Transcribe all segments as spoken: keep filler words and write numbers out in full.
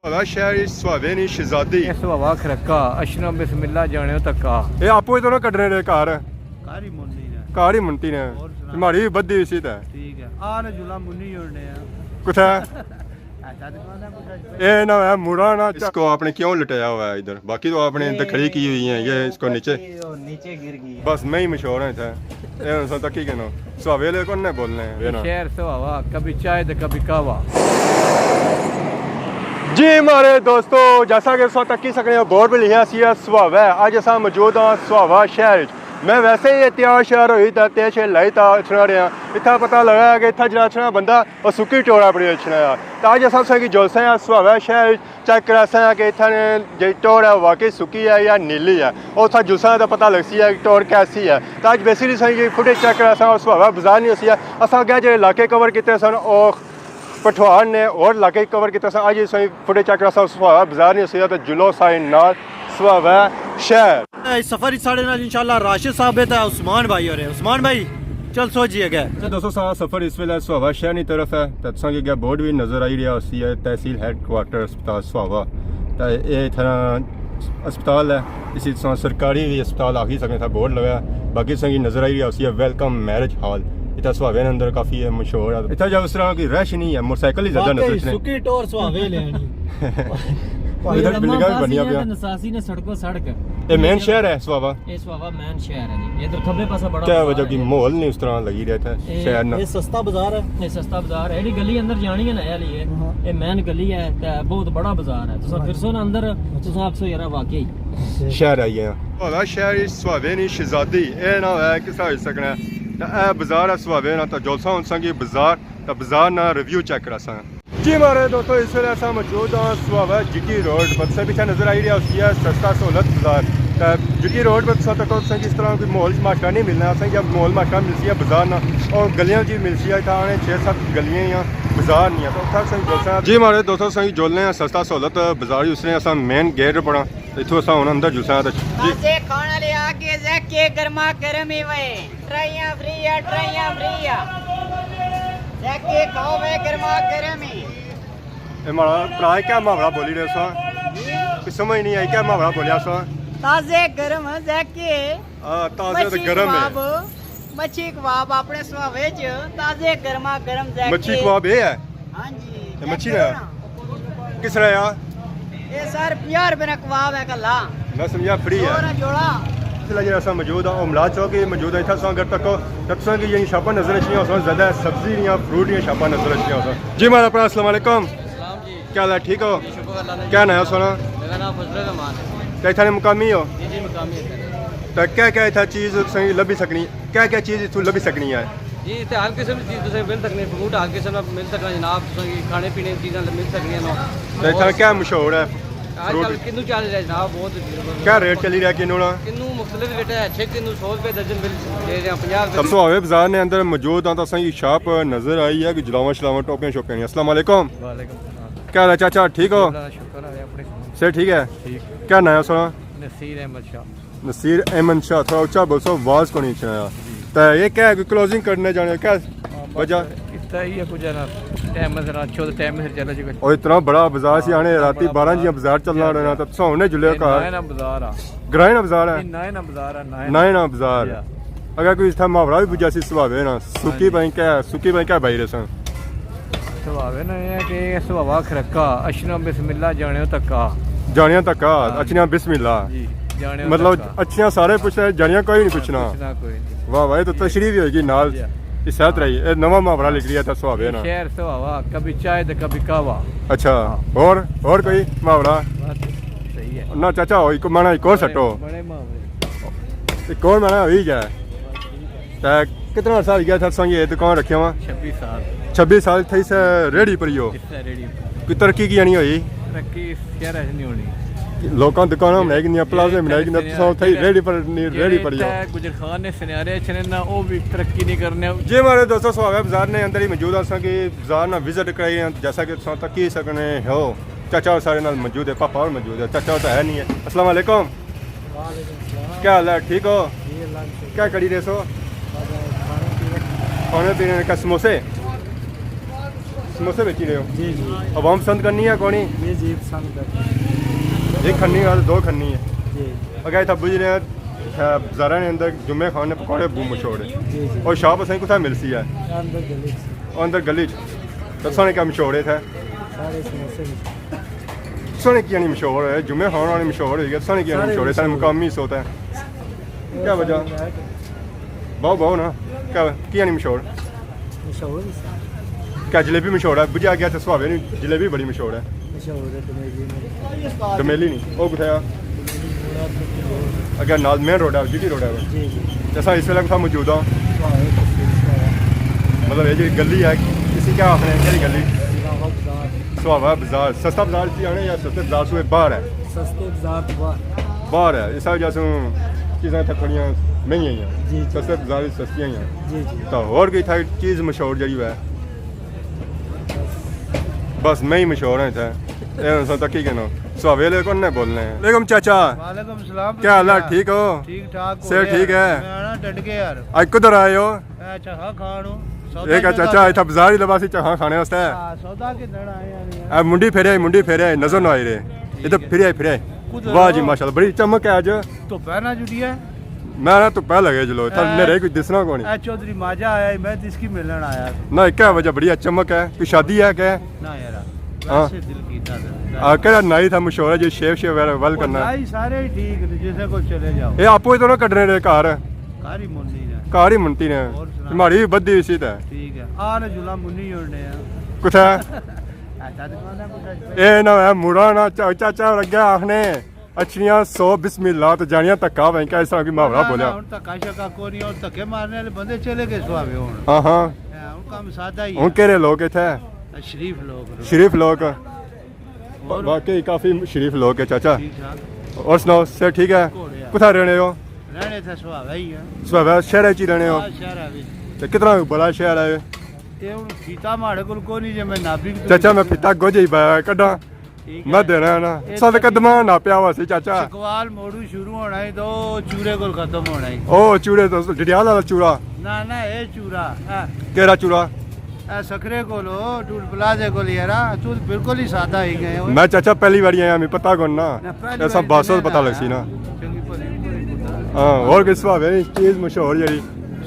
سوہوا شہر اچ سوہوے نی شہزادی۔ اے سوہوا کھرکا، اشنا بسم اللہ جانے تکا۔ اے آپو ہی تو نہ کڈنے رہے گھر۔ گھر ہی منتی نے۔ گھر ہی منتی نے۔ اور سنا؟ ماڑی بھی بدھی ہوئی سی تے۔ ٹھیک ہے۔ آ نے جلا منی جوڑنے ہیں۔ کتھے؟ ایسا تو کون ہے، کتھے؟ اے نہ ہے، مڑا نہ۔ اس کو آپ نے کیوں لٹایا ہوا ہے ادھر؟ باقی تو آپ نے ادھر کھڑی کی ہوئی ہیں، یہ اس کو نیچے۔ نیچے گر گئی۔ بس میں ہی مشہور ہاں اتھے۔ اے ہن اساں تکی کہناں۔ سوہوے لے کون نے بولنے ہیں، یہ نا۔ شہر سوہوا، کبھی چائے تے کبھی قہوہ۔ جی ماڑے دوستو، جیسا کہ تساں تکی سکنے ہو، بورڈ پہ لکھیا سی ہے سوہوا۔ اج اساں موجود ہاں سوہوا شہر وچ۔ میں ویسے ہی اتیا شہر ہوئی تے تیش لائی تا اچھنا رہیا۔ اتھا پتہ لگا کہ اتھا جڑا اچھنا بندہ، او سکی ٹورا اپنی اچھنا ہے۔ تے اج اساں تساں کی جلسے آں سوہوا شہر وچ۔ چیک کراساں کہ اتھاں نے جیڑھی ٹور ہے، واقعی سکی ہے یا نیلی ہے۔ او اتھاں جلساں تے پتہ لگسی ہے کہ ٹور کیسی ہے۔ تے اج بیسکلی تساں کی فوٹیج چیک کراساں، او سوہوا بازار نی ہوسی ہے۔ اساں اگے جیڑھے علاقے کور کیتے سن، او پٹھوار نے ہور علاقے کور کیتے سن۔ اج تساں کی فوٹیج چیک کراساں، سوہوا بازار نی ہوسی ہے تے جلو ساڑے نال سوہوا شہر۔ اے سفر اچ ساڑے نال انشاءاللہ راشد صاحب ہے تے عثمان بھائی ہور ہے۔ عثمان بھائی، چل سو جی اگے۔ اے دوستو، سارا سفر اس ویلے سوہوا شہر نی طرف ہے۔ تے تساں کی اگے بورڈ بھی نظر آئی رہیا ہوسی ہے، تحصیل ہیڈ کوارٹر اسپتال سوہوا۔ تے اے اتھا اسپتال ہے، اسی تساں سرکاری بھی اسپتال آکھی سکنے، اتھا بورڈ لگا ہے۔ باقی تساں کی نظر آئی رہیا ہوسی ہے ویلکم میرج ہال۔ اتھا سوہوے نے اندر کافی ہے مشہور ہے۔ اتھا جا اس طرح کی رش نہیں ہے، موٹر سائیکل ہی زیادہ نظر واقعی اچھنے۔ سکی ٹور سوہوے لینی۔ ادھر لمحہ بلڈنگاں بھی بس بنیاں یہ پیاں۔ تے نساسی نے سڑکوں سڑک۔ اے مین شہر ہے سوہوا۔ اے سوہوا مین شہر ہے جی۔ ادھر کھبے پاسے بڑا کیا بازار وجہ کی ہے۔ ماحول نہیں اس طرح لگی رہیا تھا اے، شہر نا؟ اے سستا بازار ہے۔ اے سستا بازار ہے۔ ایڈی گلی اندر جانی ہے نا، اے والی ہے۔ ہاں۔ اے مین گلی ہے تے بہت بڑا بازار ہے۔ تساں پھرسو نا اندر، تساں آکھسو یارا واقعی۔ اچھا۔ شہر آئی گیا۔ بھلا شہر اچ سوہوے نی شہزادی، اے نہ ہویا کسا ہوئی سکنا ہے۔ تے اے بازار ہے سوہوے نا، تے جلساں ہن تساں کی بازار، تے بازار نا ریویو چیک کراساں۔ جی ماڑے دوستو، اس ویلے اساں موجود ہاں سوہوا جی ٹی روڈ پر۔ تساں پیچھے نظر آئی رہیا ہوسی ہے سستا سہولت بازار۔ تے جی ٹی روڈ پر تساں تکو تساں کی اس طرح کوئی ماحول معاشرہ نہیں ملنا۔ اساں جب ماحول معاشرہ ملسی ہے بازار نا، اور گلیاں جی ملسی ہے، اتھا آنے چھ ست گلیاں ہی ہیں، بازار نہیں ہے۔ تو اتھا اساں جلساں۔ جی ماڑے دوستو، اساں جلنے ہیں سستا سہولت بازار، اس نے اساں مین گیٹ پر ہاں۔ اتھوں اساں ہن اندر جلساں تے جی۔ تازے کھان والے آ کے ذائقے گرما گرم ہی وے۔ ٹرائیاں فری آ، ٹرائیاں فری آ۔ ذائقے کھاؤ وے گرما گرم ہی۔ اے ماڑا بھرا کیا محاورہ بولی رہے سو؟ کچھ سمجھ نہیں آئی، کیا محاورہ بولیا سو؟ تازے گرم ذائقے۔ ہاں، تازے تے مچھی گرم ہے۔ کباب، مچھی کباب اپنے سوہوے چ تازے گرما گرم ذائقے۔ مچھی کباب اے ہے؟ ہاں جی، اے مچھی نا؟ کس طرح آ؟ اے سر پنجاہ روپے نا کباب ہے کلا۔ میں سمجھا فری ہے۔ جوڑا جوڑا۔ اس لیے جیڑھا اساں موجود ہاں، او ملاد چوک ہی موجود ہاں۔ اتھا تساں اگر تکو، تے تساں کی یہی شاپاں نظر اچھنیاں ہوسن، زیادہ سبزی دیاں، فروٹ دیاں شاپاں نظر اچھنیاں ہوسن۔ جی ماڑا بھرا، السلام علیکم۔ السلام جی۔ کیا حال ہے؟ ٹھیک ہو؟ جی، شکر اللہ نے۔ کیا ناں ہے سونا؟ میرا ناں فضل الرحمان ہے۔ تے اتھا نے مقامی ہو؟ جی، جی، مقامی ہے۔ تے کیا کیا اتھا چیز تساں کی لبھی سکنی؟ کیا کیا چیز اتھوں لبھی سکنی ہے؟ جی، اتھے ہر قسم دی چیز تساں کی مل سکنی، فروٹ ہر قسم دا مل سکنا جناب، تساں کی کھانے پینے دی چیزاں مل سکنیاں نو۔ تے اتھا کیا مشہور ہے؟ آج فروٹ؟ کل کنو چل رہا ہے جناب، بہت۔ کیا ریٹ چلی رہا کنو نا؟ کنو مختلف ریٹ ہے، اچھے کنو سو روپے درجن مل دے رہے ہیں، پنجاہ روپے۔ سب سوہوے بازار نے اندر موجود ہاں، تو اساں کی شاپ نظر آئی ہے کہ جلاواں شلاواں، ٹوپیاں شوپیاں نہیں۔ السلام علیکم۔ وعلیکم السلام۔ کیا حال ہے چاچا، ٹھیک ہو؟ اللہ کا شکر ہے، اپنے سناؤ۔ صحت ٹھیک ہے؟ ٹھیک۔ کیا ناں ہے سونا؟ نصیر احمد شاہ۔ نصیر احمد شاہ، تھوڑا اچا بولسو، آواز کونی اچھنا۔ جی۔ تے یہ کیا ہے، کوئی کلوزنگ کرنے جانے ہو کیا؟ ہاں، بس وجہ؟ اتنا ہی ہے کچھ ہے نا، ٹائم ہے ذرا، اچھو تو ٹائم ہے، چلو جی۔ اور اتنا بڑا بازار سی، ہاں، آنے اتنا راتی بڑا بارہ بازار۔ جیاں بازار چلنا جی، رہنا، جی۔ تب سونے جلے یہ کا نیا نا بازار آ۔ گرائیں نا بازار ہے؟ یہ نیا نا بازار ہے، نیا۔ نیا نا بازار۔ جی ہاں۔ اگر کوئی اتھا محاورہ بھی پوچھا سی سوہوے نا، سکی ہاں جی۔ بھائی کیا، سکی بھائی کیا بھائی رہے سن؟ سوہوے نا یہ ہے کہ یہ سوہوا کھرکا، اشنا بسم اللہ جانے تکا۔ جانیاں تکا، ہاں۔ اچھیاں بسم اللہ۔ جی، جانیاں مطلب تکا۔ اچھیاں سارے پوچھتے، جانیاں کوئی نہیں پوچھنا۔ پوچھنا کوئی نہیں۔ واہ واہ، یہ تو تشریح بھی ہوئی گی نال۔ جی۔ یہ صحت رہی۔ یہ نواں محاورہ لکھ لیا تھا سوہوے نا۔ شہر سوہوا، کبھی چائے تے کبھی قہوہ۔ اچھا، ہاں۔ اور، اور کوئی محاورہ؟ بس، صحیح ہے۔ نہ چاچا، ہو، ایک مانا ایک اور بڑے، سٹو۔ بڑے محاورے۔ ایک اور مانا ہوئی گیا ہے۔ تے کتنا عرصہ ہو گیا تھا تساں یہ دکان رکھیا ہوا؟ چھبی سال۔ چھبی سال تھئی سے ریڑھی پر ہی ہو؟ اس سے ریڑھی پر۔ کوئی ترقی کی نہیں ہوئی؟ ترقی اس شہر اچ نہیں ہونی۔ لوکاں دکاناں بنائی گندیاں، پلازے بنائی گندیاں، تساں اتھے ہی ریڑھی پر نہیں، ریڑھی پر ہی ہو۔ گجر خان نے سنیارے اچھنے نا، او بھی ترقی نہیں کرنے۔ جی ماڑے دوستو، سوہوے بازار نے اندر ہی موجود ہاں، اساں کی بازار نا وزٹ کرائی ہیں، جیسا کہ تساں تکی سکنے ہو۔ چاچا سارے نال موجود ہے، پاپا اور موجود ہے، چاچا تو ہے نہیں ہے۔ السلام علیکم۔ وعلیکم السلام۔ کیا حال ہے؟ ٹھیک ہو؟ جی، اللہ کا شکر۔ کیا کری رہے سو؟ بس، کھانے پینے۔ کھانے پینے کا سموسے؟ سموسے بیچی رہے ہو؟ جی، جی۔ عوام پسند کرنی ہے کونی؟ جی، جی، پسند کرنی ہے۔ ایک کھنی ہے، دو کھنی ہے۔ جی۔ اگر اتھا بجھ رہے ہیں، اتھا بازاراں نے اندر جمعے خان نے پکوڑے بہت مشہور ہے۔ جی، جی۔ اور شاپ اساں کتھا ملسی ہے؟ اندر گلی چ۔ اندر گلی چ۔ تو سانے کیا مشہور ہے اتھا؟ سارے سموسے مشہور۔ سانے کیا نہیں مشہور ہے؟ جمعے خان والے مشہور ہوئی گئے، سانے کیا نہیں سارے مشہور ہے؟ سارے مشہور۔ مقامی سوتا ہے۔ کیا وجہ؟ سارے میں باؤ، باؤ نا۔ کیا، کیا نہیں مشہور؟ مشہور ہی سارے۔ کیا جلیبی مشہور ہے؟ بجھا گیا تے سوابے نہیں، جلیبی بڑی مشہور ہے۔ مشہور ہے ڈمیلی میں۔ ڈمیلی نہیں، وہ کتھے آ؟ ڈمیلی موڑا پہ۔ اگے نال مین روڈ ہے، جی ٹی روڈ ہے۔ جی، جی۔ تے اساں اس ویلے کتھا موجود ہاں؟ سوابے تصویر سوابے۔ مطلب یہ جی گلی ہے، اسی کیا آخنے ہیں، کیڑی گلی؟ سوابا بازار۔ سوابا بازار، سستا بازار اسی آنے یا سستے بازار سوے باہر ہے؟ سستے بازار تو باہر۔ باہر ہے، اس وجہ سے چیزاں اتھے تھوڑیاں مہنگیاں ہیں۔ جی، جی۔ سستے بازار وچ سستیاں ہیں۔ جی، جی۔ تو اور کوئی اتھا چیز مشہور جڑی ہے؟ بس میں ہی مشہور ہاں اتھے۔ اے ہن اساں تکی کہنا۔ سوابے والے کون نے بولنے ہیں؟ وعلیکم چاچا۔ وعلیکم السلام۔ کیا حال ہے؟ ٹھیک ہو؟ ٹھیک ٹھاک ہو صحت یار۔ ٹھیک ہے؟ میں آنا ڈڈ کے یار۔ اج کدھر آئے ہو؟ اے چاہاں کھان ہوں۔ سودا ایک اچھا، سودا اچھا، اتھا بازار ہی لبا سی چاہاں کھانے واسطے۔ ہاں، سودا کدھر آئے ہیں یار؟ اے منڈی پھرے، منڈی پھرے، نظر نہ آئی رہے۔ ٹھیک ادھر ہے۔ پھرے، پھرے۔ کدھر واہ ہو؟ جی، ماشاءاللہ، بڑی چمک ہے اج۔ تو پہنا جڑی ہے۔ میں نا تو پہلے گئے چلو، اتھا اے، میرے کوئی دسنا کونی۔ اے چوہدری ماجہ آیا ہے، میں اس کی ملن آیا۔ نہ، کیا وجہ بڑی چمک ہے؟ کوئی شادی ہے کہ؟ نہ یار، ہاں۔ ویسے دل کیتا تھا۔ آ، کہڑا نائی تھا مشہور ہے جو شیو شیو وغیرہ ول او کرنا؟ نائی سارے ہی ٹھیک نے، جسے کو چلے جاؤ۔ اے آپو ہی تو نہ کڈنے رہے گھر۔ گھر ہی منتی نے۔ گھر ہی منتی نے۔ اور سنا؟ ماڑی بھی بدھی ہوئی سی تے۔ ٹھیک ہے۔ آ نے جلا منی جوڑنے ہیں۔ کتھے؟ ایسا دکھانا کتھے؟ اے نہ ہے مڑا نہ چا-، چاچا لگا آخنے۔ اچھیاں سو بسم اللہ تے جانیاں دھکا وینکا، اس طرح کوئی محاورہ نہ، نہ، بولیا۔ ہن دھکا شکا کوئی نہیں، ہن دھکے مارنے والے بندے چلے گئے سوابے ہن۔ ہاں، ہاں۔ ہاں، ہن کم سادہ ہی ہن ہے۔ کہڑے لوگ اتھے؟ شریف لوگ۔ شریف لوگ۔ اور؟ واقعی کافی شریف لوگ ہے چاچا۔ ٹھیک ٹھاک۔ اور سناؤ، صحت ٹھیک ہے؟ گھوڑے آ۔ کتھا رہنے ہو؟ رہنے تے سوابے ہی ہے۔ سوابے شہر وچ ہی رہنے ہو؟ ہاں، شہر وچ۔ تے کتنا بڑا شہر ہے؟ تے ہن فیتا ماڑے کول کوئی نہیں جے میں نابی چاچا، میں فیتا گوجے ہی پایا کڈاں۔ ٹھیک میں ہے۔ دینا ہے نا۔ اے سات ساری قدمہ ناپیا ہوا سی چاچا۔ چکوال موڑو شروع ہونا ہی تو چورے کول ختم ہونا ہی۔ او چورے تو ڈڈیال والا چورا۔ نہ، نہ، اے چورا، اے۔ کیڑا چورا؟ اے سکھرے کول ہو، ٹول پلازے کول یارا، تو بالکل ہی سادہ ہی گئے ہو۔ میں چاچا پہلی واری آیا، میں پتہ کون نا۔ نہ، پہلی ایسا واری باسو تے پتہ لگ سی نا۔ چنگی بھلی، بھلی پتہ۔ ہاں، اور کس بھاوے چیز مشہور جڑی؟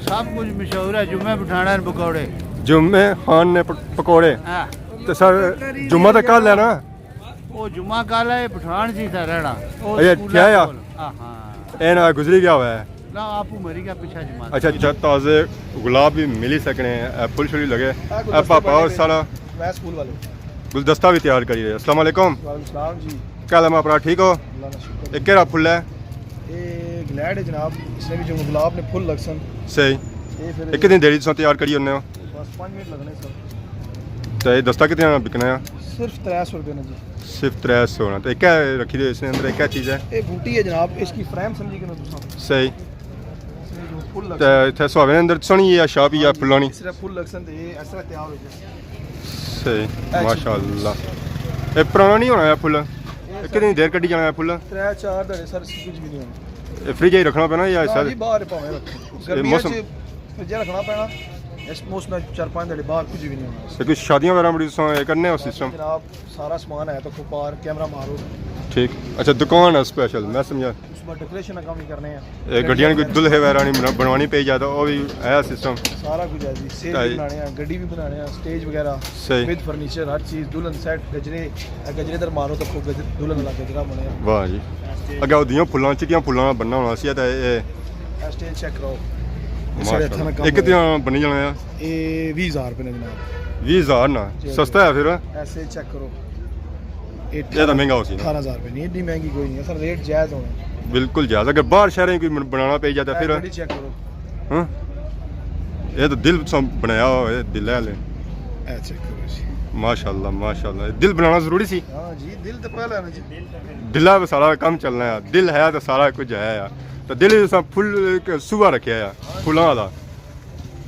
سب کچھ مشہور ہے، جمعے پٹھانا نے پکوڑے۔ جمعے خان نے پ-، پکوڑے۔ ہاں۔ تے سر، جمعہ تے کل ہے نا؟ او جمعہ کل ہے، پٹھان سی تھا رہنا۔ او اچھا، سکولا کیا آ؟ کول۔ ہاں، ہاں۔ اے نا گزری گیا ہوا ہے۔ نہ، آپو مری گیا پچھا جمعہ۔ اچھا، اچھا، تازے گلاب بھی ملی سکنے ہیں، اے پھل شل بھی لگے۔ اے گلدستے پاپا اور بنے سارا میں سکول والے۔ گلدستہ بھی تیار کری رہے۔ السلام علیکم۔ وعلیکم السلام جی۔ کیا حال ہے ماں پرا، ٹھیک ہو؟ اللہ کا شکر۔ اے کیڑا پھل ہے؟ اے گلیڈ ہے جناب، اس نے بھی جو گلاب نے پھل لگسن۔ صحیح۔ اے پھر اے کتنی دیری تساں تیار کری ہونے ہو؟ بس پانچ منٹ لگنے سر۔ تے اے دستہ کتنے نا بکنا ہے؟ صرف ترے سو روپے نا جی۔ صرف ترے سو نا۔ تے کیا رکھی دے اس نے اندر، کیا چیز ہے؟ اے بوٹی ہے جناب، اس کی فریم سمجھی کنے تساں۔ صحیح۔ اس نے جو پھل لگسن۔ تے اتھے سہاوے نے اندر سوہنی یا شاپ یا پھلانی؟ اس طرح پھل لگسن تے اے اس طرح تیار ہو جائے۔ صحیح، اے ماشاءاللہ۔ اے پرانا نہیں ہونا اے پھل؟ اے اے کتنی دیر کڈی جانا اے پھل؟ ترے چار دھڑے سر، اس کی کچھ بھی نہیں ہونا۔ اے فریج ہی رکھنا پینا یا ہاں سر؟ جی، باہر پاویں رکھو۔ اے گرمیاں موسم چ فریج رکھنا پینا، اس موسم میں چار پانچ دھڑے باہر کچھ بھی نہیں ہونا۔ تے کوئی شادیاں وغیرہ بڑی سو اے کرنے ہو سسٹم؟ جناب، سارا سامان ہے تو کو پار کیمرہ مارو۔ ٹھیک۔ اچھا، دکان ہے سپیشل، میں سمجھا۔ اس میں ڈیکوریشن کا کام بھی کرنے ہیں۔ اے گڈیاں کی دلہے وغیرہ نہیں بنا-، بنوانی پئی جاتا، او بھی ہے سسٹم۔ سارا کچھ ہے جی، سیل بھی بنانے ہیں، گڈی بھی بنانے ہیں، سٹیج وغیرہ، صحیح۔ ود فرنیچر، ہر چیز، دلہن سیٹ، گجرے، اے گجرے در مارو تو خوب گج-، دلہن والا گجرا بنے۔ واہ جی۔ اگے او دیاں پھلاں، چٹیاں پھلاں بننا ہونا سی تے اے۔ اے سٹیج چیک کرو۔ اے سارے ہتھاں نا کم اے کتنے بنی جانا ہے؟ اے ویہہ ہزار روپے نے جناب۔ ویہہ ہزار نا؟ جی۔ سستا ہے پھر؟ اے سٹیج چیک کرو۔ اے اے تاں مہنگا ہو سی نا؟ اٹھارہ ہزار روپے نہیں، ایڈی مہنگی کوئی نہیں، سر ریٹ جائز ہونا۔ بالکل جائز۔ اگر باہر شہریں کوئی بن-، بنانا پئی جاتا اے پھر؟ گڈی چیک کرو۔ ہاں؟ اے تاں دل سا بنایا ہوا ہے، دل ہے لے۔ اے چیک کرو جی۔ ماشاءاللہ، ماشاءاللہ۔ دل بنانا ضروری سی؟ ہاں جی، دل تو پہلا ہے نا جی۔ دل ہے سارا کم چلنا ہے، دل ہے تو سارا کچھ ہے۔ تو دل ہی سا پھل ایک سوبا رکھیا ہے، پھلاں والا۔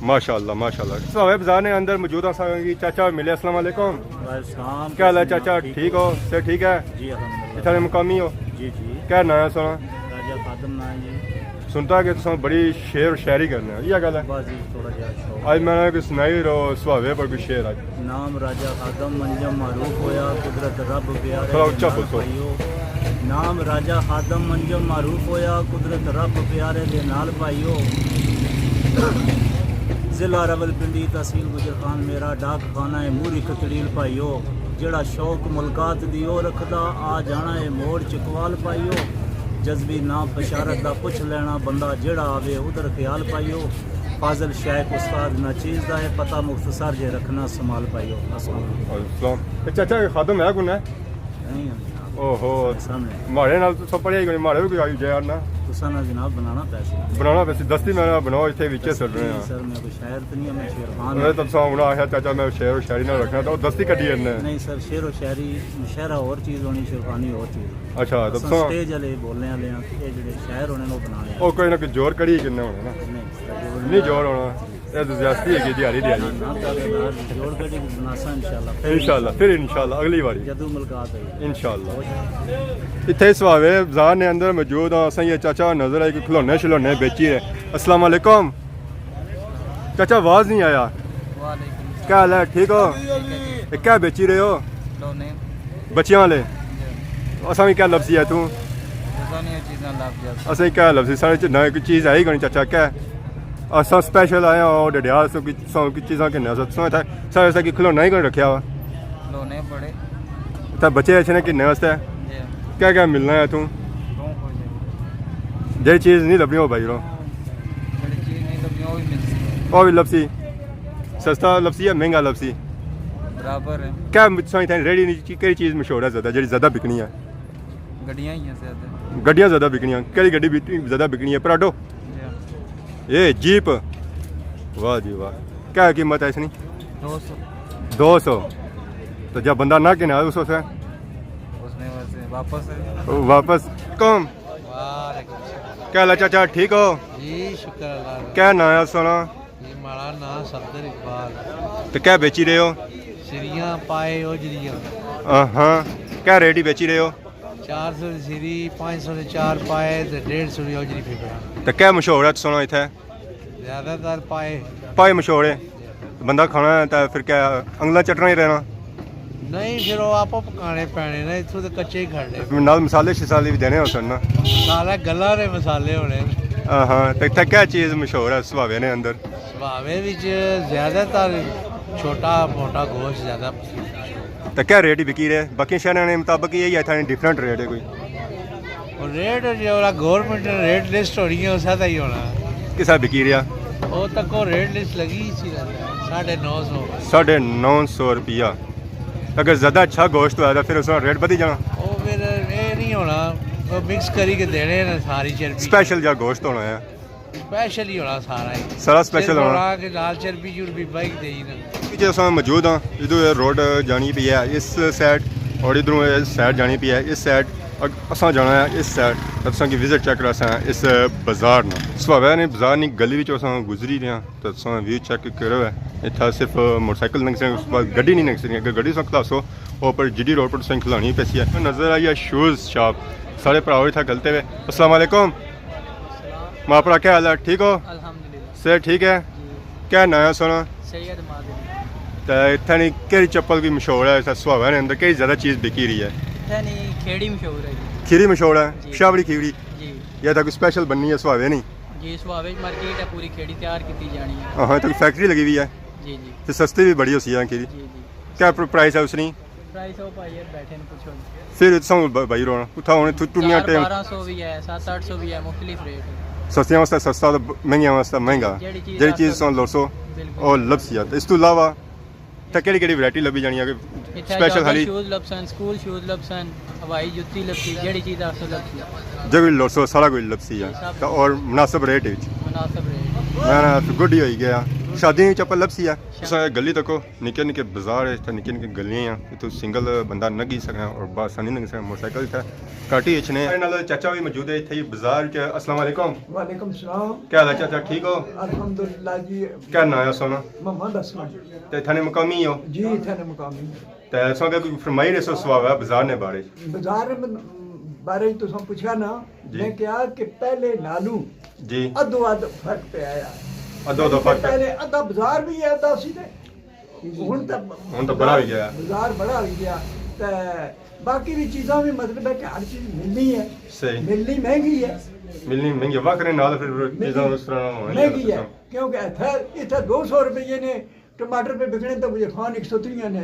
ماشاءاللہ، ماشاءاللہ۔ سہاوے بازار نے اندر موجود ہاں، ساں کی چاچا ملے۔ السلام علیکم۔ وعلیکم السلام۔ کیا حال ہے چاچا؟ ٹھیک ہو؟ صحت ٹھیک ہے؟ جی، الحمدللہ۔ اتھا دے مقامی ہو؟ جی، جی۔ کیا ناں ہے سونا؟ راجہ خادم ناں ہے جی۔ سنتا کہ تساں بڑی شعر و شاعری کرنے ہو، یہ گل ہے؟ بس جی، تھوڑا جہا شوق۔ اج میں نے کوئی سنائی رو سہاوے پر کوئی شعر اج۔ نام راجہ خادم منجم معروف ہویا، قدرت رب پیارے تھوڑا دے اچا نال بولو۔ پائیو۔ نام راجہ خادم منجم معروف ہویا، قدرت رب پیارے دے نال پائیو۔ ضلع راولپنڈی، تحصیل گجر خان میرا، ڈاک خانہ ہے موری کتڑیل پائیو۔ جیڑا شوق ملاقات دی او رکھدا، آ جانا ہے موڑ چکوال پائیو۔ جذبی نام بشارت دا پچھ لینا بندہ، جیڑا آوے ادھر خیال پائیو۔ فاضل شیخ استاد ناچیز دا ہے پتہ، مختصر جے رکھنا سنبھال پائیو۔ السلام علیکم۔ وعلیکم السلام۔ اے چاچا، اے خادم ہے کون ہے؟ نہیں ہے جناب۔ اوہو۔ سامنے۔ ماڑے نال تساں پڑھیا ہی کوئی، ماڑے بھی کوئی آئی جائے یار نا۔ تساں نا جناب بنانا پیسی۔ بنانا پیسی، دستی میں بناؤ، اتھے وچے سر رہے ہیں۔ سر میں کوئی شاعر تو نہیں ہے، میں شعر خان ہوں۔ اے تو تساں ہن آخیا چاچا میں شعر و شاعری نہ رکھنا، تو دستی کڈی ہے نے۔ نہیں سر، شعر و شاعری، مشاعرہ اور چیز ہونی، شعر خوانی اور چیز۔ اچھا، تو اساں تساں سٹیج والے بولنے والے ہیں، اے جڑے شاعر ہونے نے او بنانے ہیں۔ او کوئی نہ کوئی جوڑ کڑی کنے ہونے نا۔ نہیں سر، جوڑ نہیں جوڑ ہونا۔ اے تو زیادتی ہے کہ دیہاڑی دیہاڑی۔ نہ، نہ، دعویدار جوڑ کڑی بناساں انشاءاللہ۔ پھر انشاءاللہ، پھر انشاءاللہ اگلی واری۔ جدوں ملاقات ہوئی۔ انشاءاللہ۔ اتھے اس بازار نے اندر موجود ہاں، اساں یہ چاچا نظر آئے کہ کھلونے شلونے بیچی رہے۔ السلام علیکم۔ چاچا، آواز نہیں آیا۔ وعلیکم السلام۔ کیا حال ہے؟ ٹھیک ہو؟ ٹھیک ہے جی۔ اے کیا بیچی رہے ہو؟ کھلونے۔ بچیاں والے؟ جی۔ اساں بھی کیا لبسی ہے تو؟ اساں نے یہ چیزاں لب جاتی۔ اساں کیا لبسی؟ سارے چ-، نہ کوئی چیز ہے ہی کونی چاچا، کیا ہے؟ اساں سپیشل آئے ہاں، او ڈڈیال سو کی، سو کی چیزاں کنے، سو، سو تھا، سارے سا کی کھلونا ہی کونی رکھیا ہوا۔ کھلونے بڑے۔ تے بچے اچھے نے کنے واسطے؟ جی۔ کیا کیا ملنا ہے تو؟ بہت کچھ ہے۔ جیڑی چیز نہیں لبنی، او بھائی رو۔ جیڑی چیز نہیں لبنی، او بھی ملسی۔ او بھی لبسی۔ سستا لبسی یا مہنگا لبسی؟ برابر ہے۔ کیا تساں اتھے ریڑھی نی چی-، کیڑی چیز مشہور ہے زیادہ، جیڑی زیادہ بکنی ہے؟ گڈیاں ہی ہیں زیادہ۔ گڈیاں زیادہ بکنیاں۔ کیڑی گڈی بک-، زیادہ بکنی ہے؟ پراڈو؟ جی۔ اے جیپ۔ واہ جی واہ۔ کیا قیمت ہے اس نی؟ دو سو۔ دو سو۔ تو جب بندہ نہ کنے اس سے؟ اس نے ویسے واپس ہے۔ واپس۔ کم۔ وعلیکم السلام۔ کیا حال ہے چاچا، ٹھیک ہو؟ جی، شکر اللہ کا۔ کیا نام ہے سونا؟ جی، ماڑا نام صفدر اقبال۔ تو کیا بیچی رہے ہو؟ سریاں، پائے، اوجریاں۔ ہاں۔ کیا ریٹ ہی بیچی رہے ہو؟ چار سو دی سری، پانچ سو دے چار پائے تے ڈیڑھ سو دی اوجری پھپڑا۔ تے کیا مشہور ہے سونا اتھے؟ زیادہ تر پائے۔ پائے مشہور ہے۔ بندہ کھانا ہے تے پھر کیا انگلاں چٹنا ہی رہنا؟ نہیں، پھر وہ آپ پکانے پینے نا، اتھوں تے کچے ہی کھانے۔ نال مسالے شسالے بھی دینے ہو سن نا؟ مسالہ گلاں دے مسالے ہونے۔ ہاں ہاں، تے اتھے کیا چیز مشہور ہے سبھاوے نے اندر؟ سبھاوے وچ زیادہ تر چھوٹا موٹا گوشت زیادہ۔ تے کیا ریٹ ہی بکی رہے؟ باقی شہراں نے مطابق یہی ہے، اتھاں ڈفرنٹ ریٹ ہے کوئی؟ اور ریٹ جو ہے گورنمنٹ نے ریٹ لسٹ ہونی ہے، اسے تے ہی ہونا۔ کسا بکی رہا؟ وہ تک وہ ریٹ لسٹ لگی سی رہتا ہے، ساڑھے نو سو۔ ساڑھے نو سو روپیہ۔ اگر زیادہ اچھا گوشت ہویا تو پھر اس کا ریٹ بدھی جانا؟ وہ پھر یہ نہیں ہونا، وہ مکس کری کے دینے نا ساری چربی۔ اسپیشل جا گوشت ہونا ہے۔ اسپیشل ہی ہونا سارا ہی۔ سارا اسپیشل صرف ہونا۔ ہونا کہ نال چربی چربی بائی دے ہی نا۔ جی اساں موجود ہاں، ادھر روڈ جانی پئی ہے اس سائیڈ اور ادھروں اس سائیڈ جانی پئی ہے اس سائیڈ۔ اگ-، اساں جانا ہے اس سائیڈ، تے تساں کی وزٹ چیک کراساں اس بازار نا۔ سبھاوے نے بازار نی گلی وچ اساں گزری رہے ہاں، تے تساں ویو چیک کرو ہے۔ اتھا صرف موٹر سائیکل لنگھ سکدے، اس بعد گڈی نہیں لنگھ سکدی۔ اگر گڈی تساں کھلاسو، او پر جی ڈی روڈ پر تساں کھلانی پیسی ہے۔ نظر آئی ہے شوز شاپ، سارے بھرا اتھا کھلتے ہوئے۔ السلام علیکم۔ ماں پرا کیا حال ہے؟ ٹھیک ہو؟ الحمدللہ۔ صحت ٹھیک ہے؟ جی۔ کیا نام ہے سونا؟ سید مادری۔ تے اتھے نی کیڑی چپل کوئی مشہور ہے؟ اتھے سبھاوے نے اندر کیڑی زیادہ چیز بکی رہی ہے؟ اتھے نی کھیڑی مشہور ہے جی۔ کھیڑی مشہور ہے؟ جی۔ شاوڑی کھیڑی؟ جی۔ یا تھا کوئی اسپیشل بننی ہے سبھاوے نی؟ جی، سبھاوے مارکیٹ ہے، پوری کھیڑی تیار کیتی جانی ہے۔ ہاں، تے کوئی فیکٹری لگی ہوئی ہے؟ جی، جی۔ تے سستی بھی بڑی ہوسی ہے کھیڑی۔ جی، جی۔ کیا پر-، پرائس ہے اس نی؟ پرائس او بھائی یار بیٹھے نے، پوچھو جی۔ پھر تساں ب-، بھائی رونا۔ اتھا ہن اتھوں ٹرنیاں چار ٹائم بارہ سو بھی ہے، ست اٹھ سو بھی ہے، مختلف ریٹ ہے۔ سستیاں واسطے سستا تے ب-، مہنگیاں واسطے مہنگا۔ جیڑی چیز جیڑی چیز تساں لوڑسو، بالکل۔ او لبسی ہے۔ تے اس تو علاوہ تے کیڑی کیڑی ورائٹی لبھی جانی ہے؟ اتھے اسپیشل جاگر خالی شوز لبسن، سکول شوز لبسن، ہوائی جتی لبسی، جیڑی چیز آکھسو لبسی۔ جو بھی لوڑسو سارا کچھ لبسی ہے۔ جی، سب تے اور مناسب ریٹ وچ۔ مناسب ریٹ۔ میں نا گڈ ہی ہوئی گیا۔ شادیاں وچ چپل لبسی ہے۔ شا- تساں گلی تکو۔ نکے نکے بازار ہے، اتھے نکے نکے گلیاں ہیں، اتھوں سنگل بندہ نگی سکنا اور بس نہیں نگی سکنا، موٹر سائیکل اتھے گھٹ ہی اچھنے۔ میرے نال چاچا بھی موجود ہے اتھے ہی بازار چ۔ السلام علیکم۔ وعلیکم السلام۔ کیا حال ہے چاچا، ٹھیک ہو؟ الحمدللہ جی۔ کیا نام ہے سونا؟ محمد اسلم۔ تے اتھے نے مقامی ہو؟ جی، اتھے نے مقامی۔ تے اساں کے کوئی فرمائی رہے سو سوا ہے بازار نے بارے؟ بازار میں بارے تساں پچھیا نا، جی۔ میں کہیا کہ پہلے نالوں جی۔ ادو اد فرق پیا ہے۔ ادو ادو فرق پہلے ادھا بازار بھی ہے، ادھا سی تے ہن تاں ہن تاں بڑا ہوئی گیا۔ بازار بڑا ہوئی گیا۔ تے باقی بھی چیزاں بھی، مطلب ہے کہ ہر چیز ملنی ہے۔ صحیح۔ ملنی مہنگی ہے۔ ملنی مہنگی ہے، وقت نے نال پھر چیزاں اس طرح ہونی مہنگی ہے۔ کیونکہ اتھے، اتھے دو سو روپے نے ٹماٹر پہ بکنے تو مجھے خان ایک سو تریاں نے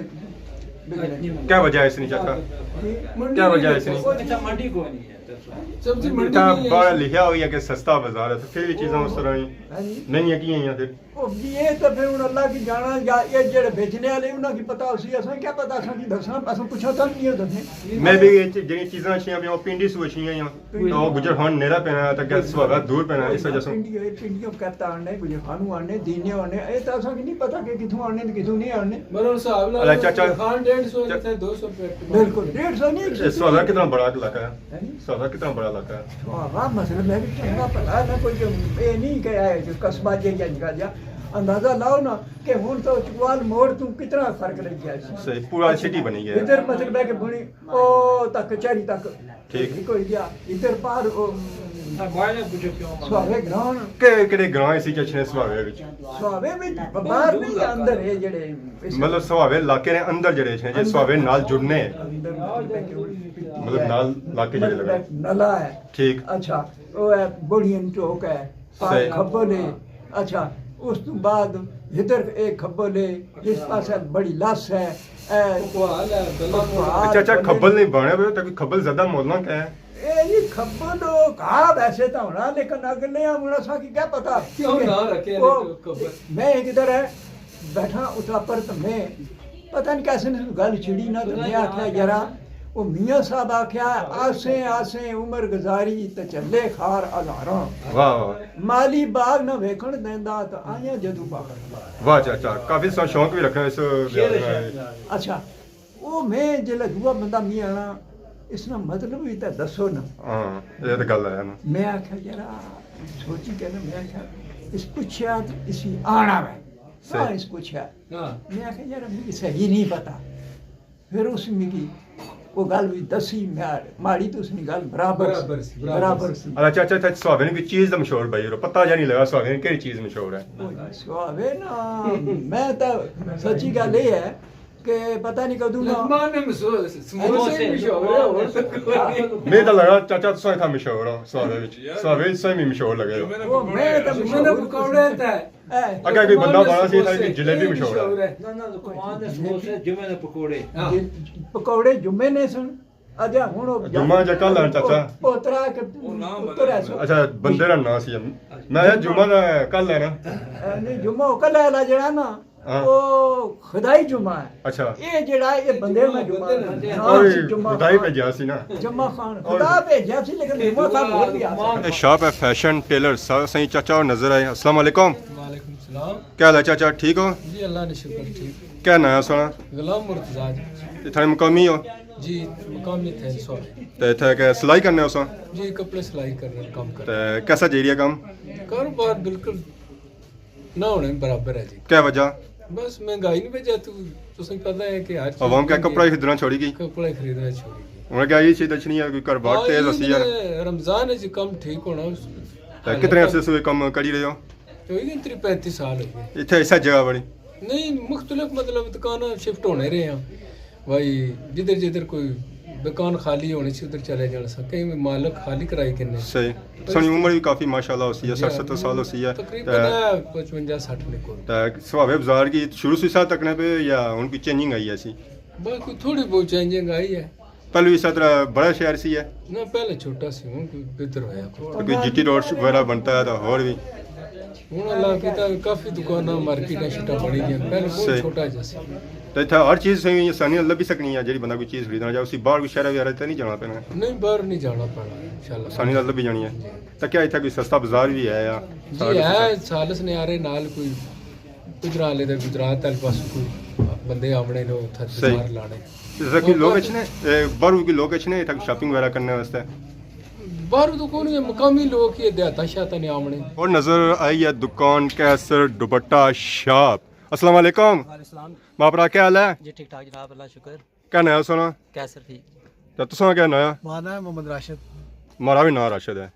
بکنے۔ کیا وجہ ہے اس نے چاچا؟ جی۔ کیا وجہ ہے اس نے؟ اچھا، منڈی کوئی نہیں ہے، دسو۔ سبزی منڈی اتنا نہیں ہے۔ بڑا لکھیا ہوئی ہے کہ سستا بازار ہے، تو پھر بھی چیزاں اس طرح ہی ہاں جی۔ مہنگیاں کی ہیں پھر؟ او جی، یہ تو پھر ہن اللہ کی جانا، یا یہ جڑے بیچنے والے، انہاں کی پتہ اسی، اساں کیا پتہ، اساں کی دسنا، اساں پچھا تک نہیں دسنے۔ میں بھی یہ چ-، جڑی چیزاں اچھیاں بھی، وہ پنڈی سو اچھیاں ہی ہیں۔ تو گجر خان نیڑا پینا ہے، تو کیا سوہاگا دور پینا ہے، اس وجہ سے۔ پنڈی، پنڈیوں کرتا آنے، گجر خانوں آنے، دینے آنے، اے تو اساں کی نہیں پتہ کہ کتھوں آنے تے کتھوں نہیں آنے۔ مگر اس حساب نال اللہ چاچا۔ خان ڈیڑھ سو، اتھے دو سو روپے۔ بالکل، ڈیڑھ سو نہیں، ایک سو۔ اے سوہاگا کتنا بڑا علاقہ ہے؟ ہیں جی؟ سوہاگا کتنا بڑا علاقہ ہے؟ سوہاگا مطلب ہے کہ چنگا پتہ ہے نا، کوئی جو اے نہیں کہ اے جو قصبہ جے یا نکا جا۔ اندازہ لاؤ نا کہ ہن تو چکوال موڑ تو کتنا فرق رہ گیا ہے۔ صحیح، پورا سٹی بنی گیا ہے۔ ادھر مطلب ہے کہ بنی او تک کچہری تک ٹھیک۔ کوئی گیا۔ ادھر پار او سوہاوے گراں۔ کہ کہڑے گراں اسی چ اچھنے سوہاوے وچ؟ سوہاوے وچ باہر نہیں، اندر ہے جڑے اس مطلب سوہاوے علاقے نے اندر جڑے اچھنے، جے اندر۔ سوہاوے نال جڑنے ہیں۔ اندر مطلب ہے کہ مطلب نال علاقے جڑے مطلب لگے۔ ایک نلا ہے۔ ٹھیک۔ اچھا، او ہے بوڑیاں چوک ہے۔ پار صحیح۔ کھبل ہے۔ اچھا، اس تو بعد ادھر ایک کھبل ہے، اس پاسے بڑی لس ہے۔ اے، پکوال ہے، گلا پکوال اچھا، اچھا، بنے۔ کھبل نہیں بنے ہوئے، تاکہ کھبل زیادہ مولاں کیا ہے؟ اے جی، کھبل او کہا ویسے تو ہونا، لیکن اگلے ہم ہونا سا کی کیا پتا؟ کیوں نہ رکھے او نے کھبل؟ میں ایک ادھر ہے، بیٹھا اتھا پر تو میں پتہ نہیں کیسے نے گل چھڑی نا، تو میں آکھیا، یارا، او میاں صاحب آکھیا، آسیں آسیں عمر گزاری تے چلے خار ہزاراں۔ واہ، واہ۔ مالی باغ نہ ویکھن دیندا تے آیاں جدوں باغ۔ واہ، اچھا، اچھا، کافی سا شوق بھی رکھا اس لحاظ نال۔ اچھا، او میں جلے دعا بندہ می آنا، اس نا مطلب بھی تے دسو نا۔ ہاں، یہ تو گل ہے نا۔ میں آکھیا، یارا، سوچی کے نا، میں آکھیا، اس پچھیا تے اسی آنا ہے۔ صحیح۔ ہاں، اس پچھیا۔ ہاں۔ میں آکھیا، یار، مجھے صحیح نہیں پتا۔ پھر اس مکی وہ گل بھی دسی، میں ماڑی تو اس نے گل برابر سی، برابر سی، برابر برابر سی۔ اچھا، اچھا، اچھا، سوہاوے نے کوئی چیز دا مشہور بھائی، اور پتہ جا نہیں لگا سوہاوے نے کہڑی چیز مشہور ہے۔ اوئے، سوہاوے نا، میں تو سچی گل یہ ہے کہ پتہ نہیں کدوں نا لقمان نے مسو-، سموسے مشہور ہے، اور تو کوئی نہیں۔ میں تو لگا چاچا تساں اتھا مشہور ہو سوہاوے وچ۔ سوہاوے وچ سوہاوے مشہور لگے ہو۔ وہ میں تو جمعے نے مشہور پکوڑے تے اے، اگے کوئی بندہ لقمان نے بڑا سی، اتھا سموسے کوئی جلیبی مشہور ہے۔ مشہور ہے۔ نہ، نہ، لقمان نے سموسے جمعے نے پکوڑے۔ ہاں۔ جی، پکوڑے جمعے نے سن۔ اجے ہن او جمعہ جا کل ہے، چاچا۔ او، او ترا کے او نام پتر ہے سو۔ اچھا، بندے دا نام سی۔ میں آخیا جمعہ دا کل ہے نا۔ اے، نہیں، جمعہ او کل ہے لا جڑا نا۔ ہاں۔ او خدائی جمعہ ہے۔ اچھا۔ اے جڑا ہے، اے بندے نا جمعہ ہے۔ ہاں، اوئے، جمعہ خدائی خان۔ بھیجا سی نا۔ جمعہ خان۔ اوئے۔ خدا بھیجا سی، لیکن جمعہ خان بھول گیا۔ اے شاپ ہے فیشن ٹیلر، سا-، سائیں چاچا اور نظر آئے۔ السلام علیکم۔ وعلیکم السلام۔ کیا حال ہے چاچا، ٹھیک ہو؟ جی، اللہ نے شکر، ٹھیک۔ کیا نام ہے سونا؟ غلام مرتضیٰ جی۔ اتھا مقامی ہو؟ جی، مقامی تھے سو۔ تے اتھا کہ سلائی کرنے ہو سو؟ جی، کپڑے سلائی کرنے، کام کرنے۔ تے کیسا جا رہی ہے کام؟ کاروبار بالکل نہ ہونے برابر ہے جی۔ کیا وجہ؟ بس مہنگائی نی وجہ تو، تساں پتہ ہے کہ ہر چیز عوام کیا مہنگی کپڑا ہی ہے۔ خریدنا چھوڑی گئی؟ کپڑا ہی خریدنا چھوڑی گئی۔ ہن کیا یہ چیز اچھنی ہے، کوئی کاروبار ہاں، تیز یہ ہسی یار۔ رمضان وچ کم ٹھیک ہونا۔ ہے، کتنے عرصے سے کوئی کم کری رہے ہو؟ تو یہ تری پینتی سال ہو گئے۔ اتھے ایسا جگہ بڑی؟ نہیں، مختلف مطلب دکاناں شفٹ ہونے رہے ہیں۔ بھائی، جدھر جدھر کوئی دکان خالی ہونی سی، ادھر چلے جانا سا۔ کئی مالک خالی کرائی کنے۔ صحیح۔ سنی عمر بھی کافی ماشاءاللہ ہوسی ہے، جی، سٹھ ستر سال ہوسی ہے۔ تقریباً تے ہے پچونجا سٹھ نے کول۔ تے سوہاوے بازار کی شروع سے ساتھ تکنے پہ یا ہن کوئی چینجنگ آئی ہے سی؟ بس کوئی تھوڑی بہت چینجنگ آئی ہے۔ پہلے بھی اس طرح بڑا شہر سی ہے؟ نہ، پہلے چھوٹا سی، ہن کوئی بہتر ہویا کوئی۔ کوئی جی ٹی روڈ وغیرہ بنتا ہے تو ہور بھی۔ ہن اللہ کیتا کافی دکاناں، مارکیٹاں شیٹاں بنی گئیاں، پہلے بہت صحیح۔ چھوٹا جا سی۔ تے اتھا ہر چیز صحیح آسانی نال لبھی سکنی ہے، جیڑی بندہ کوئی چیز خریدنا چاہے، اسی باہر کوئی شہر وغیرہ تے نہیں جانا پینا؟ نہیں، باہر نہیں جانا پینا، انشاءاللہ۔ آسانی نال لبھی جانی ہے۔ تے کیا اتھا کوئی سستا بازار بھی ہے یا جی، سارا کچھ ہے، اتھا؟ سالس نیارے نال کوئی گجران آلے تے گجرات آلے پاسوں کوئی بندے آونے نے، اتھا صحیح۔ بازار لانے۔ جیسا کہ اور لوگ کافی اچھنے، اے، باہروں کوئی لوگ اچھنے اتھا شاپنگ وغیرہ کرنے واسطے؟ باہروں تو کون ہے، مقامی لوگ ہی دیہاتاں شیہاتاں نے آونے۔ اور نظر آئی ہے دکان قیصر دوپٹہ شاپ۔ السلام علیکم۔ وعلیکم السلام۔ ماں پرا کیا حال ہے؟ جی ٹھیک ٹھاک جناب، اللہ شکر۔ کیا نام ہے سونا؟ قیصر ٹھیک۔ تے تساں کیا ناں آ؟ ماڑا ناں ہے محمد راشد۔ ماڑا وی ناں راشد ہے۔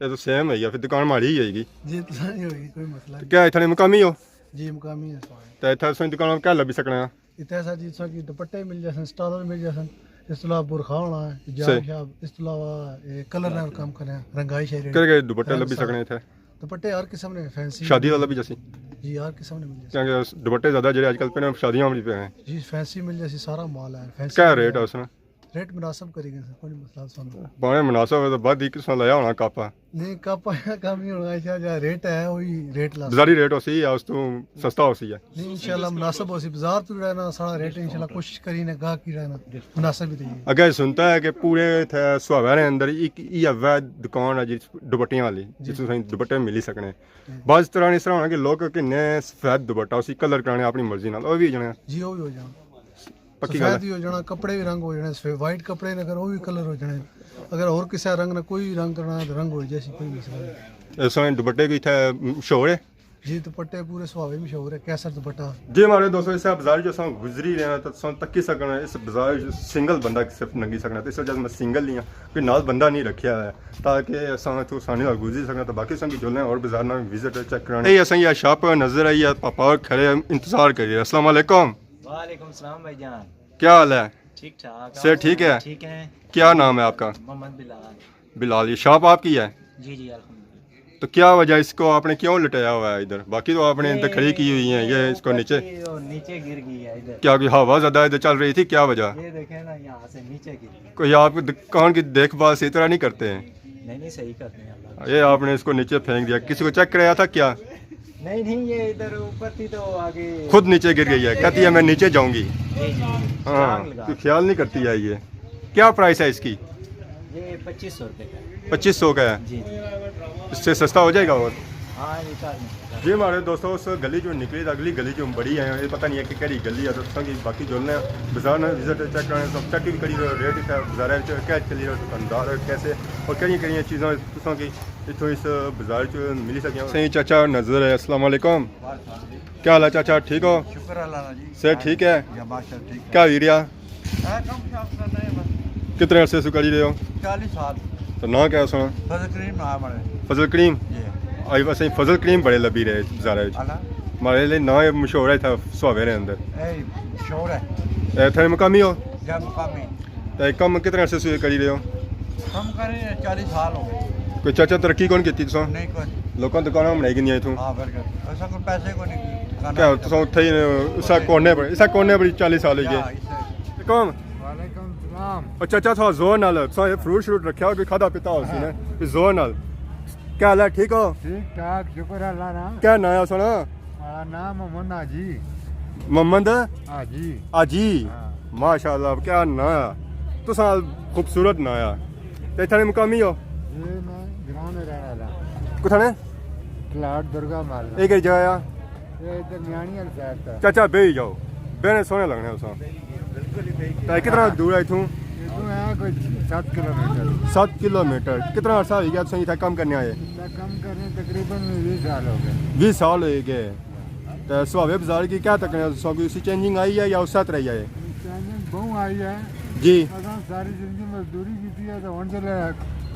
اے تو سیم ہے یا پھر دکان ماڑی ہی ہوئی گی۔ جی، تساں ہی ہوئی، کوئی مسئلہ تے نہیں۔ کیا اتھاں نے مقامی ہو؟ جی، مقامی ہے سارے۔ تے اتھاں تساں دکان کیا لبھی سکنے آ؟ اتھاں سر جی، تساں کی دوپٹے مل جاسن، سٹالر مل جاسن، اس تو علاوہ برخا ہونا ہے، حجاب صحیح۔ شجاب، اس تو علاوہ، اے، کلر نال کم کرنے آں، رنگائی شائی کہڑے کہڑے دوپٹے لبھی سکنے اتھے؟ دوپٹے ہر قسم نے، فینسی شادی والا بھی جاسی؟ جی، ہر قسم نے مل جاسن۔ کیونکہ اس دوپٹے زیادہ جڑے اج کل پہنے شادیاں والی پہنے۔ جی، فینسی مل جاسی، سارا مال ہے، فینسی کیا مل ریٹ ہے جاسی۔ اس میں؟ ریٹ مناسب کری گئے سر، کوئی مسئلہ سانوں۔ پانے مناسب ہے تو بعد ہی کس نے لایا ہونا کاپا؟ نہیں، کاپا کم نہیں ہونا، ایسا جا ریٹ ہے، وہی ریٹ لا۔ بازاری ریٹ ہو سی یا اس تو سستا ہو سی ہے؟ نہیں، انشاءاللہ مناسب ہو سی، بازار تو رہنا سارا ریٹ، انشاءاللہ کوشش کری نے گاہک کی رہنا مناسب ہی رہی۔ اگے سنتا ہے کہ پورے تھے سہاوے نے اندر ایک ہی اوہ دکان ہے جس دوپٹیاں والی، جی۔ جس سے دوپٹے ملی سکنے۔ جی۔ بعض طرح نے اس طرح ہونا کہ لوگ کنے سفید دوپٹہ اسی کلر کرانے اپنی مرضی نال، او بھی ہو جانا۔ جی، او بھی ہو جانا۔ پکی گل ہے۔ سفید بھی ہو جانا، کپڑے بھی رنگ ہو جانے، سفید، وائٹ کپڑے نے اگر او بھی کلر ہو جانے۔ اگر اور کسے رنگ نہ کوئی رنگ کرنا ہے تو رنگ ہو جائے، کوئی مسئلہ نہیں۔ اس طرح دوپٹے بھی اتھے مشہور ہے؟ جی، دوپٹے پورے سہاوے مشہور ہے، کیسر دوپٹہ۔ جی ہمارے دوستو، اس بازار جو اساں گزری رہے ہیں تو تساں تکی سکنا، اس بازار جو سنگل بندہ صرف لنگی سکنا، تو اس وجہ سے میں سنگل ہی ہاں، کوئی نال بندہ نہیں رکھیا ہے، تاکہ اساں اتھوں آسانی نال گزری سکنا۔ تو باقی اساں کی جلنے اور بازار نال وزٹ چیک کرانے۔ اے اساں یہ شاپ نظر آئی ہے، پاپا اور کھڑے انتظار کری رہے۔ السلام علیکم۔ وعلیکم السلام بھائی جان۔ کیا حال ہے؟ ٹھیک ٹھاک، صحت آپ ٹھیک ہے؟ ٹھیک ہیں؟ کیا نام ہے آپ کا؟ محمد بلال۔ بلال، یہ شاپ آپ کی ہے؟ جی جی، الحمدللہ۔ تو کیا وجہ اس کو آپ نے کیوں لٹایا ہوا ہے ادھر؟ باقی تو آپ نے ادھر کھڑی کی ہوئی ہیں، یہ اس کو نیچے۔ باقی وہ نیچے گر گئی ہے ادھر۔ کیا کوئی ہوا زیادہ ادھر چل رہی تھی، کیا وجہ؟ یہ دیکھیں نا، یہاں سے نیچے گر گئی۔ کوئی آپ دکان کی دیکھ بھال صحیح طرح نہیں کرتے ہیں؟ نہیں نہیں، صحیح کرتے ہیں اللہ کا۔ یہ آپ نے اس کو نیچے پھینک دیا، کسی کو چیک کرایا تھا کیا؟ نہیں نہیں، یہ ادھر اوپر تھی تو آگے خود نیچے گر گئی ہے، کہتی ہے میں نیچے جاؤں گی۔ جی جی۔ ہاں، چھلانگ لگا۔ کوئی خیال نہیں کرتی ہے یہ۔ کیا پرائس ہے اس کی؟ یہ پچیس سو روپے کا ہے۔ پچیس سو کا ہے؟ جی جی۔ اس سے سستا ہو جائے گا اور؟ ہاں، یہ کر نہیں سکتا۔ جی ہمارے دوستو، اس گلی جو نکلی تو اگلی گلی جو بڑی ہے، یہ پتہ نہیں ہے کہ کہڑی گلی ہے، تو تساں کی باقی جلنے بازار نے وزٹ چیک کرانے، سب چیک بھی کری رہے، ریٹ اتھے بازار وچ کیا چلی رہا، دکاندار کیسے اور کہڑیاں کہڑیاں چیزاں تساں کی اتھوں اس بازار چ ملی سکیاں۔ سائیں چاچا نظر ہے۔ السلام علیکم۔ وعلیکم السلام۔ کیا حال ہے چاچا، ٹھیک ہو؟ شکر اللہ نا جی۔ صحت ٹھیک ہے؟ یا ماشاءاللہ ٹھیک ہے۔ کیا ہوئی رہیا؟ اے کم شام کرنا ہے بس۔ کتنے عرصے سے کری رہے ہو؟ چالیس سال۔ تو ناں کیا سنا؟ فضل کریم ناں ہے ماڑے۔ فضل کریم؟ جی۔ آئی بس فضل کریم بڑے لبی رہے بازارے وچ۔ اللہ۔ ماڑے لے ناں مشہور ہے تھا سہاوے نے اندر۔ اے مشہور ہے۔ اے تھے مقامی ہو؟ جی مقامی۔ تے کم کتنے عرصے سے کری رہے ہو؟ کم کری رہے چالیس سال ہو گئے۔ کوئی چاچا ترقی کون کیتی تساں؟ نہیں کوئی۔ لوکاں دکاناں بنائی گھنیاں اتھوں۔ ہاں، بالکل۔ اساں کول پیسے کوئی نہیں، دکاناں کیا تساں اتھے ہی، اسا کونے پر، اسا کونے پر چالیس سال ہوئی گئے۔ کون؟ وعلیکم السلام۔ او چاچا، تھا زور نال، تساں یہ فروٹ شروٹ رکھیا، کوئی کھادا پیتا ہو سی نا؟ ہاں۔ زور نال۔ کیا حال ہے، ٹھیک ہو؟ ٹھیک ٹھاک، شکر اللہ نا۔ کیا ناں ہے سنا؟ ہاں، ناں محمد حاجی۔ محمد؟ حاجی۔ حاجی؟ ہاں۔ ماشاءاللہ، کیا ناں ہے۔ تساں خوبصورت ناں ہے۔ تے اتھاں نے مقامی ہو؟ جی، میں گراں میں رہنے والا۔ کتھاں نے؟ کلاٹ درگا محلہ۔ اے کہڑی جگہ ہے؟ اے ادھر میانی والی سائیڈ تے۔ چاچا، بہی جاؤ۔ بہنے سوہنے لگنے ہو تساں۔ تے کتنا دور ہے اتھوں؟ اتھوں ہے کوئی ست کلومیٹر۔ ست کلومیٹر۔ کتنا عرصہ ہوئی گیا تساں اتھے کم کرنے آئے؟ اتھے کم کرنے تقریباً ویہہ سال ہو گئے۔ ویہہ سال ہوئی گئے۔ تے سہاوے بازار کی کیا تکنے ہو تساں، کوئی اسی چینجنگ آئی ہے یا اسے طرح ہی ہے؟ چینجنگ بہوں آئی ہے۔ جی۔ اساں ساری زندگی مزدوری کیتی ہے، تے ہن جلے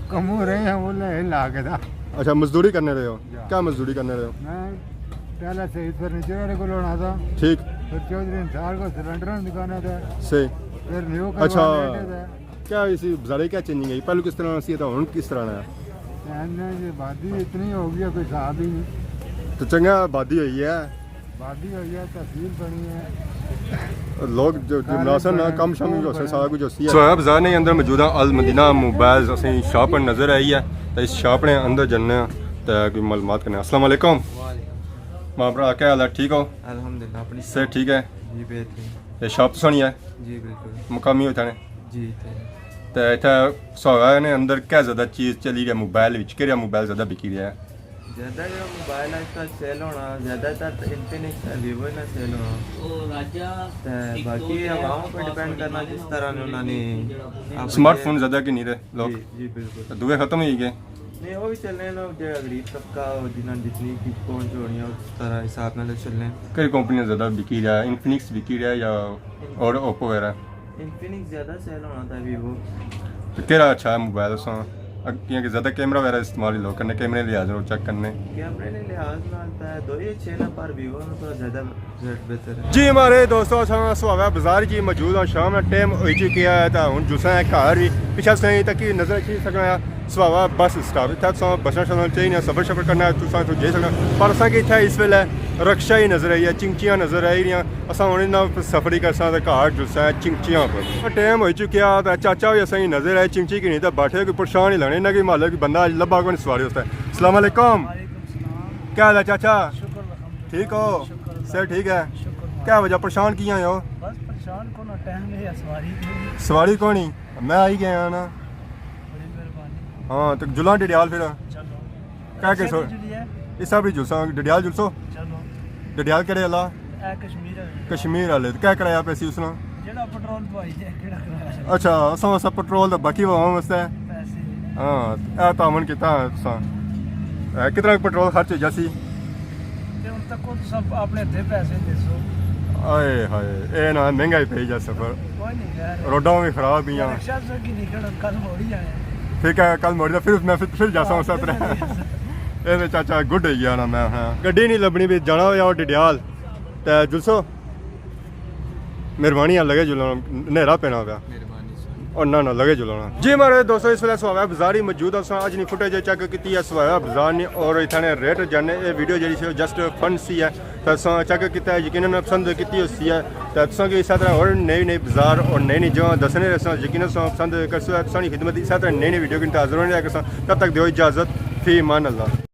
کموں رہے ہیں، وہ لے لا کے دا۔ اچھا، مزدوری کرنے رہے ہو؟ جی۔ کیا مزدوری کرنے رہے ہو؟ میں پہلے سعید فرنیچر والے کو لانا تھا۔ ٹھیک۔ پھر چودھری انصار کو سلنڈر کی دکان ہے۔ صحیح۔ پھر نیو اچھا۔ کروانے تھے۔ کیا اسی بازارے کیا چینجنگ ہے؟ پہلو کس طرح سی تھا، ہن کس طرح ہے؟ پہلے یہ آبادی اتنی ہو گئی ہے، کوئی حساب ہی نہیں۔ تو چنگا آبادی ہوئی ہے۔ آبادی ہوئی ہے، تحصیل بنی ہے۔ لوگ جو، جو سارے مناسب نا بڑے کم شم جو سے سارا کچھ ہوسی ہے۔ سہاوے بازار نے اندر موجود ہیں، المدینہ موبائلز، اسیں شاپ پر نظر آئی ہے، تو اس شاپ نے اندر جننے ہیں، تو کوئی معلومات کرنے ہیں۔ السلام علیکم۔ وعلیکم۔ ماں برا، کیا حال ہے؟ ٹھیک ہو؟ الحمدللہ، اپنی صحت ٹھیک ہے؟ جی، بہترین۔ یہ شاپ تو سنی ہے؟ جی، بالکل۔ مقامی ہو تھانے؟ جی، تے۔ تے اتھے سہاوے نے اندر کیا زیادہ چیز چلی رہی ہے موبائل وچ؟ کہڑا موبائل زیادہ بکی رہیا ہے؟ زیادہ جو موبائل اج کل سیل ہونا، زیادہ تر تے انفینکس تے ویوو نا سیل ہونا۔ تے باقی عوام پر ڈیپینڈ کرنا جس طرح نے انہاں نے اپنے سمارٹ فون زیادہ گھنی رہے لوگ۔ جی، جی، بالکل۔ تے دوئے ختم ہوئی گئے۔ نہیں، وہ بھی چلنے نا، جڑا غریب طبقہ ہو، جنہاں جتنی کی پہنچ ہونی ہے، اس طرح حساب نال چلنے۔ کئی کمپنیاں زیادہ بکی رہیا ہے، انفینکس بکی رہیا ہے یا اور اوپو وغیرہ؟ انفینکس زیادہ سیل ہونا تھا ویوو۔ تو کہڑا اچھا ہے موبائل اساں؟ کیونکہ زیادہ کیمرہ وغیرہ استعمال ہی لوگ کرنے، کیمرے لحاظ نال چیک کرنے۔ کیمرے نے لحاظ نال تھا دو ہی اچھے نے، پر ویوو نو تھوڑا زیادہ ریٹ بہتر ہے۔ جی ہمارے دوستو، اساں سہاوا بازار جی موجود ہاں، شام نا ٹائم ہوئی چکی ہے، تا ہن جلساں ہے گھر ہی۔ پیچھے تساں تکی نظر اچھی سکنا ہے سہاوا بس اسٹاپ، اتھا تساں بساں شساں چاہی نہ، سفر شفر کرنا ہے تساں اتھوں جائی سکنا، پر اساں کی اتھا اس ویلے رکشہ ہی نظر آئی ہے، چنگچیاں نظر آئی رہیاں۔ اساں ہن انہاں سفر ہی کرساں تے گھر جلساں چنگچیاں پر۔ ٹائم ہوئی چکیا تے چاچا وی اساں کی نظر آئے، چنگچی کی نہیں تے بیٹھے، کوئی پریشان ہی لگنے، انہاں کی مالک بندہ لبھا کوئی سواری واسطے۔ السلام علیکم۔ وعلیکم السلام۔ کیا حال ہے چاچا؟ شکر الحمدللہ۔ ٹھیک ہو؟ شکر اللہ۔ صحت ٹھیک ہے؟ شکر اللہ۔ کیا وجہ، پریشان کیاں ہو؟ بس پریشان کون ہاں، ٹائم نہیں ہے، سواری کیوں نہیں؟ سواری کون ہی؟ میں آئی گیا ہاں نا۔ بڑی مہربانی۔ ہاں، تو جلاں ڈڈیال پھر۔ چلو۔ کیا کہ اچھا سو؟ جی، جی، ہے۔ اس سب جلساں ڈڈیال جلسو؟ چلو۔ ڈڈیال کہڑے والا؟ اے کشمیر ہے۔ کشمیر والے۔ تو کیا کرایہ پیسی اس نا؟ جڑا پٹرول پوائی جائے، کیڑا کرایہ؟ اچھا، اساں واسطے پٹرول دا باقی عوام واسطے۔ پیسے۔ ہاں، اے تعاون کیتا ہے تساں۔ اے کتنا پٹرول خرچ ہو جاسی؟ تے ہن تک تو سب اپنے ہتھے پیسے دے سو۔ آئے ہائے، اے نا مہنگا ہی پئی جا سفر۔ کوئی نہیں یار۔ روڈاں بھی خراب ہی ہیں۔ رکشہ سے کی نکل، کل موڑی جانے۔ ٹھیک ہے، کل موڑی دا پھر میں پھر، پھر جاساں اس طرح۔ اے تے چاچا گڈ ہی گیا نا میں، ہاں۔ گڈی نہیں لبنی بھی جانا ہویا او ڈڈیال۔ تے جلسو۔ مہربانی ہے، لگے جلو، نیرا پینا پیا۔ مہربانی سر۔ اور نہ نہ لگے جلو نا۔ جی ہمارے دوستو، اس ویلے سہاوا بازار ہی موجود ہاں۔ اساں اج نی فوٹیج چیک کیتی ہے سہاوا بازار نی، اور اتھاں نے ریٹ جاننے۔ اے ویڈیو جیڑی سی جسٹ فن سی ہے، تے اساں چیک کیتا ہے، یقیناً پسند کیتی ہوسی ہے۔ تے تساں کی اسے طرح اور نئی نئی بازار اور نئی نئی جگہ دسنے رہساں، یقیناً تساں پسند کرسو۔ تساں نی خدمت اسے طرح نئی نئی ویڈیو کنتے حاضر ہونے رہیا کرساں۔ تب تک دیو اجازت، فی امان اللہ۔